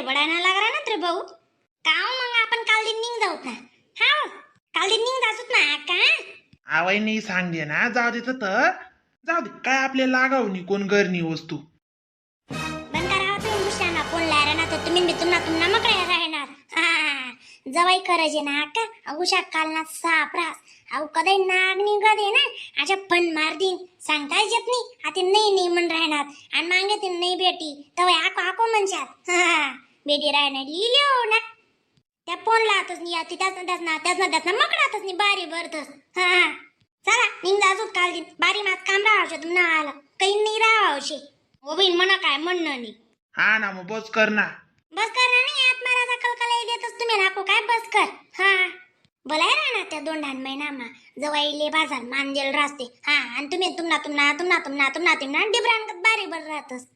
बडायना लागला ना रे भाऊ. का हो मग आपण काल दिन निघ जाऊत ना. हा काल दिन निघ जासूत ना का? आवाई नाही सांगते ना, जाऊ दे तर जाऊ दे. काय आपल्या लागाव नी कोण घरनी वस्तू. बंद करावा तुम्ही मुशाना फोन लायरा ना तर तुम्ही बी तुमना तुमना मकडे राहणार. हा जवाई करायचे ना का उषा कालना साप रास अहो कधी नाग निघत ना अशा फण मार देईन, सांगता येत नाही. आता नाही नाही म्हण राहणार आणि मागे ते नाही बेटी तवय आको आको म्हणशात. हा बेटी राहणार लिहिलो ना त्या फोन लावतच नाही त्याच ना त्याच ना त्याच ना त्याच ना मकडातच नाही बारी भरतच. हा चला निघ जाजूत काल दिन बारी मात काम राहावशे तुम्हाला आलं काही नाही राहावशे. ओ बहीण म्हणा काय म्हणणं नाही. हा ना मग बस कर ना. बस कर ना नाही आत्माराचा कलकला देतच तुम्ही नाको काय बस कर. हा बोलाय राहणार त्या दोन ढान महिना मा जवाईले बाजार मानजेल रास्ते. हा आणि तुम्ही तुमना तुमना तुमना तुमना तुमना तुमना डिब्रान बारी बर राहतस.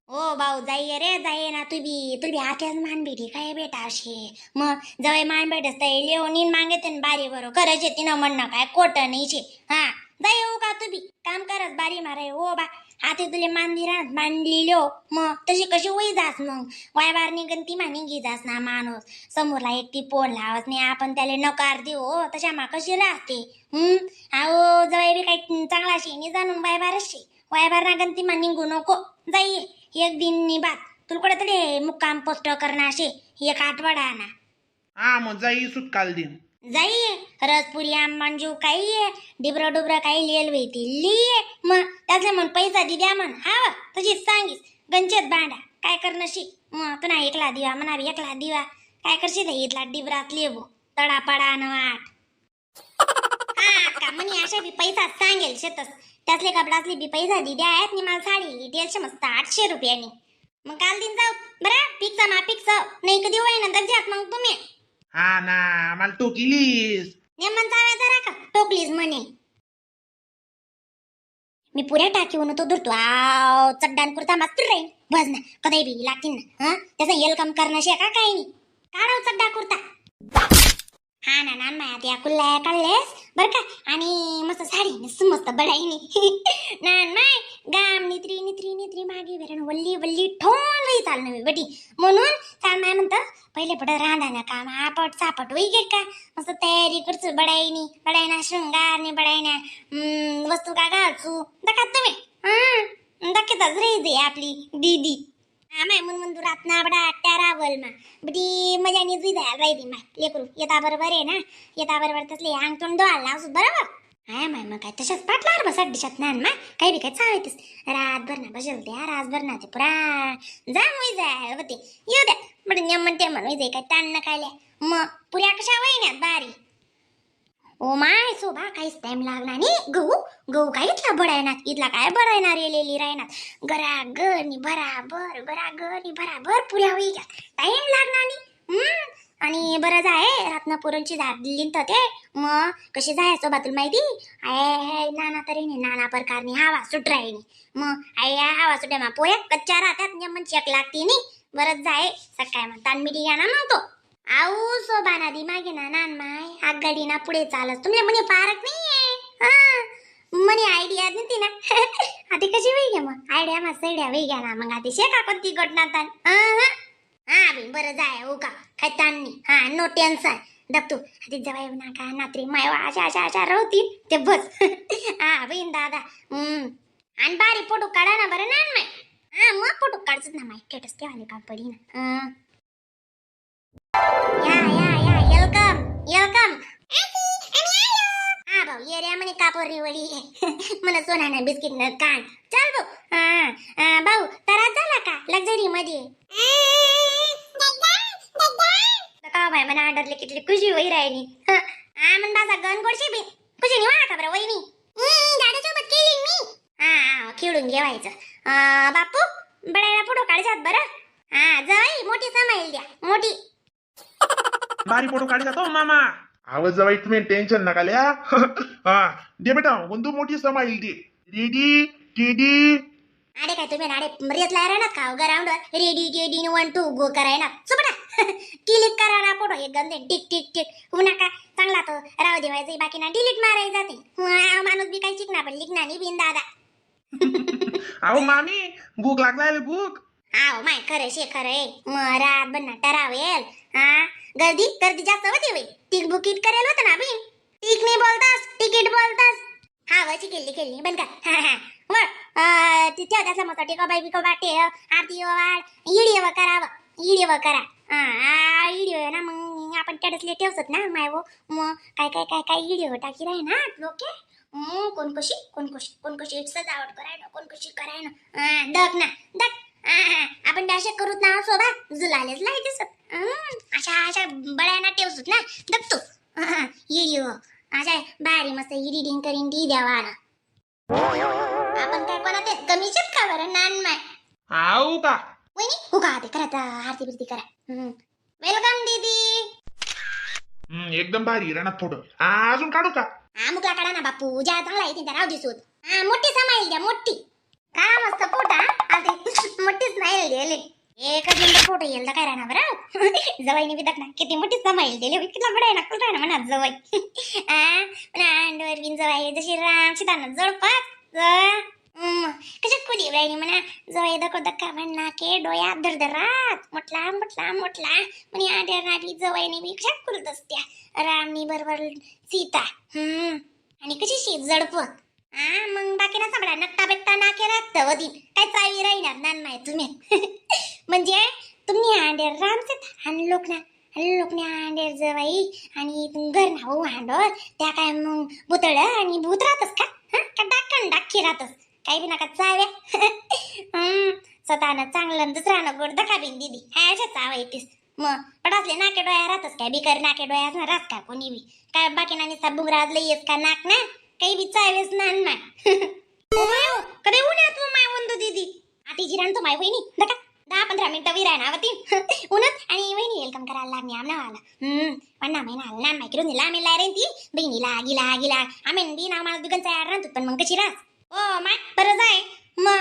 ओ भाऊ जाई रे जाई ना तू बी तू बी आत्याच मान भेटी काय बेटा अशी मग जवळ मान भेटस तर लिहून मागे ते बारी बरो खरंच येते ना म्हणणं काय खोटं नाही शे. हा जाई हो का तू बी काम करस बारी मारे हो बा आते तुले मान राहत मान लिहिलो मग तशी कशी होई जास मग वायबार निघन ती मा निघी जास ना माणूस समोरला एक ती पोन लावत नाही आपण त्याला नकार देऊ हो तशा मा कशी राहते. अहो जवळ बी काही चांगला शे नाही जाणून वायबारच शे वायबार ना गंती मा निघू नको जाई एक दिन नी बात तुला कुठे तरी मुक्काम पोस्ट करणार शे एक आठवडा ना. हा मग जाई सुट काल दिन. जाई रसपुरी आंबांजू काही आहे डिबर डुबर काही लिहिल ती लिहिये मग त्यातले म्हण पैसा दि द्या म्हण हा तुझी सांगीस गंचेत भांडा काय करणार मग तुना एकला दिवा म्हणा बी एकला दिवा काय करशील इथला डिबरात लिहू तडा पडा न वाट. हा का म्हणे अशा बी पैसा सांगेल शेतस त्यातले कपडातले बी पैसा दि द्या आहेत नि मला साडी लिहिल मस्त 800 रुपयांनी मग काल दिन जाऊ बरं पिक्स मा पिक्स नाही कधी होईना दर्जात मग तुम्ही. हा ना मला टोकिलीस. नेमन जाव्या जरा का टोकलीस म्हणे मी पुऱ्या टाकीवून तो दुरतो आव चड्डान कुर्ता मस्त राहील बस ना कधी बी लागतील ना. हा त्याचा येल कम करणं शे का काही नाही काढाव चड्डा कुर्ता. हा ना नान माया त्या कुल्ल्या काढलेस बर का आणि मस्त साडी नेसून मस्त बडाईनी नान माय गाम नित्री नित्री नित्री मागे वेरण वल्ली वल्ली ठोन वही चालणं बटी म्हणून चाल माय म्हणतं पहिले पट रांधा काम आपट सापट होई गे का मस्त तयारी करचू बडाईनी बडाईना शृंगार नी बडाईना वस्तू का घालचू दखात तुम्ही हा दाखवताच रे दे आपली दीदी. हा माय म्हणून म्हणून रात ना बडा ट्यारावल मा बडी मजानी जुई जायला राहिली माय लेकरू येता बरोबर आहे ना येता बरोबर तसले अंग तोंड धुवायला लावसू बरोबर. हाय माय मग काय तशाच पाटलावर बसा दिशात ना माय काही बी काय चालतेस रातभर ना बसेल त्या रातभर ना ते पुरा जाम होई जाय होते येऊ द्या बडे नेमन ते म्हणून जाई काय ताण न खायला मग पुऱ्या कशा वहिन्यात बारी. ओ my शोभा काहीच टाइम लागला नाही गहू गहू काय इथला बडायनात इथला काय बडायणार येलेली राहणार गरा ग नि भराभर गरा ग नि भराभर पुऱ्या होई घ्या टाइम लागणार नाही. आणि बरं जाय रत्नापुरणची झाड दिली तर ते मग कशी जाय सोबा तुला माहिती आहे नाना तऱ्हेने नाना प्रकारनी हवा सुट राहिनी मग आई हवा सुट्या मा पोया कच्च्या राहतात नेमन चेक लागते नी बरं जाय सकाळी मग तानमिटी घ्या ना मग तो आऊ सोबा ना दिमागे ना नान माय आगगाडी ना पुढे चालत तुमले म्हणे फारक नाहीये. हा म्हणे आयडिया नाही ना आता कशी होई गे मग आयडिया मा सैड्या होई घ्या ना मग आता शेका कोणती घटना तान. हा हा बी बरं जाय हो का काय ताण नाही. हा नो टेन्शन दबतो आता जवाय ना का नात्री माय अशा अशा अशा राहतील ते बस. हा बहीण दादा आणि बारी फोटो काढा ना बरं ना माय. हा मग फोटो काढच ना माय स्टेटस ठेवाले काम पडी ना. हं. या या या welcome welcome. हा भाऊ ये रे म्हणे कापोरी वडी मला सोना बिस्किट न कान चल भाऊ. हा हा, भाऊ तरास झाला का लक्झरी मध्ये का बाय मला ऑर्डरले किती खुशी होई राहिली. हा हा, मन बाजा गन गोडशी बी खुशी नाही वा का बरं वहिनी दादासोबत केली मी. हा हा खेळून घेवायचं. बापू बडायला फोटो काढायच्यात बरं. हा जाई मोठी समाईल द्या मोठी. बारी फोटो काढी जातो मामा. आवाज जवाई तुम्ही टेन्शन नका लिया. हा दे बेटा वंदू मोठी समाईल दे रेडी टेडी. अरे काय तुम्ही अरे रेतला राहणार का ground ready teddy 1 2 go करायना सुपटा क्लिक करा ना फोटो एक गंदे tick tick tick होऊ नका चांगला तो राहू देवायचं बाकी ना डिलीट मारायला जाते. माणूस बी काही शिकणार पण लिखणार नाही बिन दादा. अहो मामी भूक लागलाय रे भूक. आव my खरं शे खरं आहे. मग रात बन टरावेल. हा गर्दी गर्दी जास्त होती बाई. तिकीट बुकिट करेल होतं ना बहीण. तिक नाही बोलतास, तिकीट बोलतास. हा वची केली केली बंद कर. हा हा वर तिथे होत्या समोसा टेका बाई बिको बाटे आरती वाढ इडी व करावं इडी व करा. हा इडी ना मग आपण टेडसले ठेवसत ना माय वो. मग काय काय काय काय इडी टाकी राही ना लोके. कोण कशी कोण कशी कोण कशी सजावट कराय ना, कोण कशी कराय ना. दक ना दक. हा, आपण असे करूत ना सोबा जुलालेच लाई दिसत. अशा अशा बळ्याना ठेवसूत ना दकतो इडी हो. अशा भारी मस्त एडिटिंग करीन ती द्यावा ना. आपण काय कोणा ते कमीचेच का बरं नान माय. आऊ का. वहिनी उगा ते करा आता आरती बिरती करा. Welcome दीदी. एकदम भारी रानात फोटो. हा अजून काढू का? हा मुकला काढा ना बापू, ज्या चांगला आहे त्या राव दिसूत. हा मोठी समाईल द्या मोठी. का मस्त फोटो हा आलते. मोठीच नाही दिले एकच नंबर फोटो येईल काय राहणार बरं. जवाईने बी ना किती मोठी समाईल दिली. किती बडा आहे ना कुठं आहे ना म्हणा जवाई. हा अंडवर बिन जवाई जशी राम सीताना जवळपास. कशा कुदी बाईने म्हणा जवाई दको दक्का म्हणना के डोया दरदरात मोठला मोठला मोठला म्हणे आड्या नाबी जवाईने बी कशा कुलत असत्या रामनी बरोबर सीता. आणि कशी शी जडप. हा मग बाकी ना सांभाळा नट्टा बेट्टा ना केला तवदीन काय चावी राहणार नान माय तुम्ही. म्हणजे तुम्ही आंडेर रामसेत आणि लोक ना लोक ना आंडेर जवाई आणि घर ना हो हांडोर त्या काय मग भुतळ आणि भूत राहतस का. हा का डाकण डाकी राहतस काही बी नका चाव्या. स्वतःनं चांगलं दुसऱ्यानं गोड दखा बिन दीदी हा अशा चावा येतेस. मग पडासले नाके डोळ्या राहतस काय बिकर नाके डोळ्यास ना राहत का कोणी बी काय बाकी ना निसा बुंगराज लई येस का नाक ना काही बी चावेस ना माय. ओ कधी उन्हात मग माय वंदू दीदी आती जिरान तो माय वहिनी दका 10-15 मिनिटं विराय ना वती उन्हात. आणि वहिनी welcome करायला लागली आमना आला. पन्ना महिना आला ना माय किरून दिला आम्ही लाय ती बहिणीला गिला गिला आम्ही बी ना मला दुकान तयार राहतो पण मग कशी रास ओ my बरं जाय मग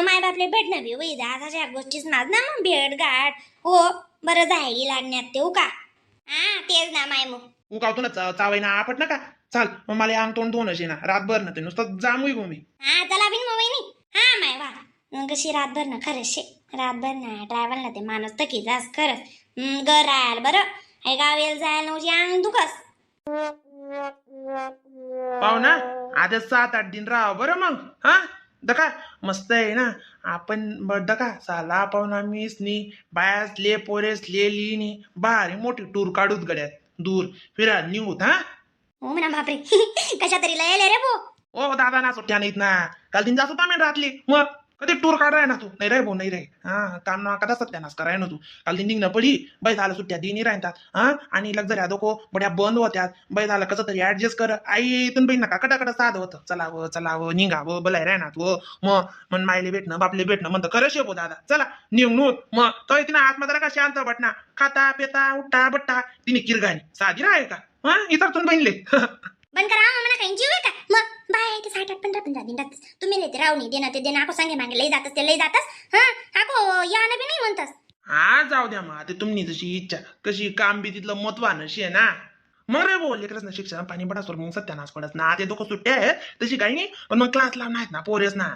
माय बापले भेटणं बी होई जा अशा गोष्टीच नाच ना मग भेट गाठ हो बरं जाय लागण्यात ते का. हा तेच ना माय मग उकावतो ना चावाई ना आपट नका. चाल मग मला अंग तोंड धुवून असे ना रातभर ना ते नुसतं जामू गो मी. हा चला बिन मग वहिनी. हा माय वा मग कशी रातभर ना खरंच शे रातभर ना ट्रॅव्हल ना ते माणूस थकी जास खरंच. घर राहायला बरं हे गावेल जायला नव्हती अंग दुखस. पाहू ना आता 7-8 दिन राहा बरं मग. हा दका मस्त आहे ना आपण दका साला पाहुणा मीच नी बायास ले पोरेस ले लिनी भारी मोठी टूर काढूत गड्यात दूर फिरा निघूत. हा हो म्हणा बापरे कशा तरी लय रे भो. ओ दादा ना सुट्ट्या नाहीत ना काल दिन जात होता मी रातली मग कधी टूर काढाय ना तू. नाही रे भाऊ नाही रे. हा काम ना कदा सत्यानाश कराय ना तू काल दिन निघणं पडी बाई झालं सुट्ट्या दिनी राहतात. हा आणि लक्झऱ्या दोको बड्या बंद होत्यात बाई झालं कसं तरी ऍडजस्ट कर आई इथून बहीण नका कडा कडा साधं होतं चलावं चलावं निघावं बलाय राहणार व मग मन मायले भेटणं बापले भेटणं म्हणतं खरं शेपो दादा चला निघणू मग तो तिने आत्मा जरा का शांत बटना खाता पेता उठा बट्टा तिने किरगाणी साधी राय का. हा इतर बहिणले. बंद करा हा, म्हणा काही जीव आहे का मग बाय ते 8-8 15-15 दिन राहतस तुम्ही लय ते रावणी देणं ते देणं आको सांगे मागे लई जातस ते लई जातस. हा आको या ना बी नाही म्हणतस. हा जाऊ द्या मग आता तुम्ही जशी इच्छा कशी काम बी तिथलं महत्वानशी आहे ना मग रे बोल लेकरच ना शिक्षण पाणी पडा सोड मग सत्यानाश पडत ना ते दोघं सुट्ट्या आहेत तशी काही नाही पण मग क्लास लावणार आहेत ना पोरेस ना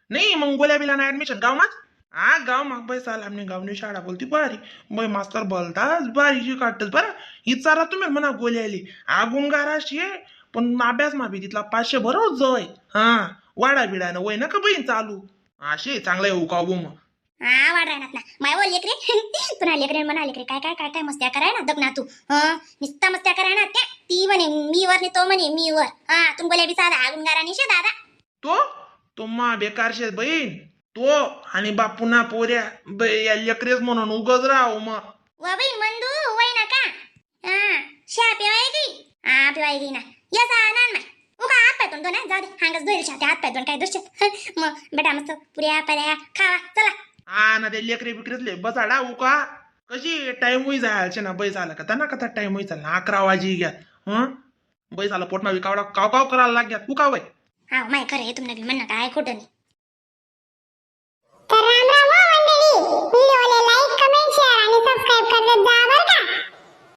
नाही मग गोल्या बिला ना ऍडमिशन गाव माच. हा गाव मग बाई साल आमने गावनी शाळा बोलती बारी बाई मास्तर बोलताच बारीशी काढतच बरं इचारा तुम्ही म्हणा गोल्याली हा गुंगाराशी आहे पण अभ्यास मा बी तिथला 500 बरं जवळ हा वाडा बिडा ना वय ना का बहीण चालू असे चांगलं आहे उकाव मग. हा वाढ राहणार ना माय बोल लेकरे तुला लेकरे म्हणा लेकरे काय काय काय काय मस्त्या कराय ना दग ना तू. हं निस्ता मस्त्या कराय ना त्या ती म्हणे मी वर नाही तो म्हणे मी वर. हा तुम बोल्या बी साधा गुंगारा शे दादा तो तो मा बेकार शे बहीण तो आणि बापू ना पोऱ्या या लेकरेच म्हणून उगज राव मग. व बाई मंदू वय ना का हा शा पिवाय गई हा पिवाय गई ना यसा ना माय उका हात पाय तोंड ना जाऊ दे हांगच धुईल शा हात पाय तोंड काय दुसरे मग बेटा मस्त पुऱ्या पर्या खावा चला. हा ना ते लेकरे बिकरेतले बसाडा उका कशी टाइम होई जायचे ना बै झाला का त्यांना कथा टाइम होई चालला 11 वाजी घ्या. हं बै झाला पोटमा विकावडा काव काव करायला लाग्यात उका वय. हा माय खरं आहे तुमनं बी म्हणणं काय खोटं नाही. तर राम राम हो मंडळी, व्हिडिओला like comment share आणि सबस्क्राईब करत जा.